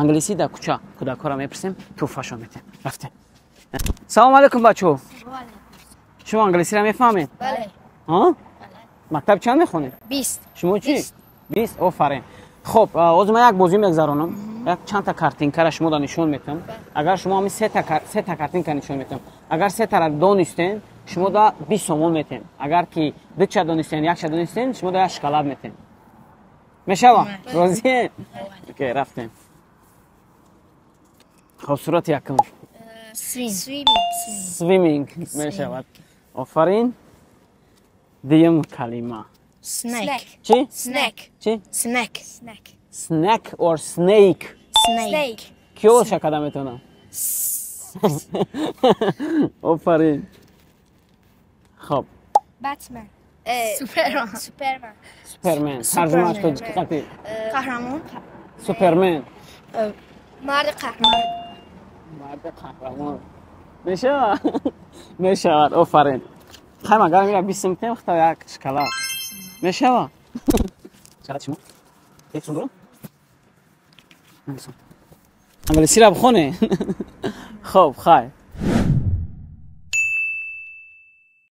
Англисӣ дар кӯча кӯдакҳоро мепурсем, тӯҳфашон метем. Рафтем. Салому алейкум, бачаҳо. Шумо англисиро мефаҳмед? Мактаб чанд мехонед? 20. Шумо чӣ? 20. Офарин. Хоб, ҳозир ман як бозӣ мегзаронам. Як чандта картинкара шумо да нишон метам. Агар шумо ҳамин сета картинка нишон метам, агар сетара донистен, шумо да 20 сомон метем. Агар ки дуча донистен, якча донистен, шумо да як шоколад метем. Мешава? Розие? Окей, рафтем. Хоб, сурати якум. Swimming мешавад. Офарин. Дуюм калима. Snake. Чӣ? Snake. Чӣ? Snake. Snack or snake? Snake. Кӣ оша када метавонам? Офарин. Хоб. Batman. Superman. Superman. Супермен тарҷумааш тоҷики қати? Қаҳрамон. Супермен. Марди қаҳрамон. Марди қаҳрамон мешавад, мешавад. Офарин. Хайм, агар мира 20 сум тем, хта як шоколад мешава. Шоколад шумо як сум дорам. Англисиро бихоне. Хоб, хай.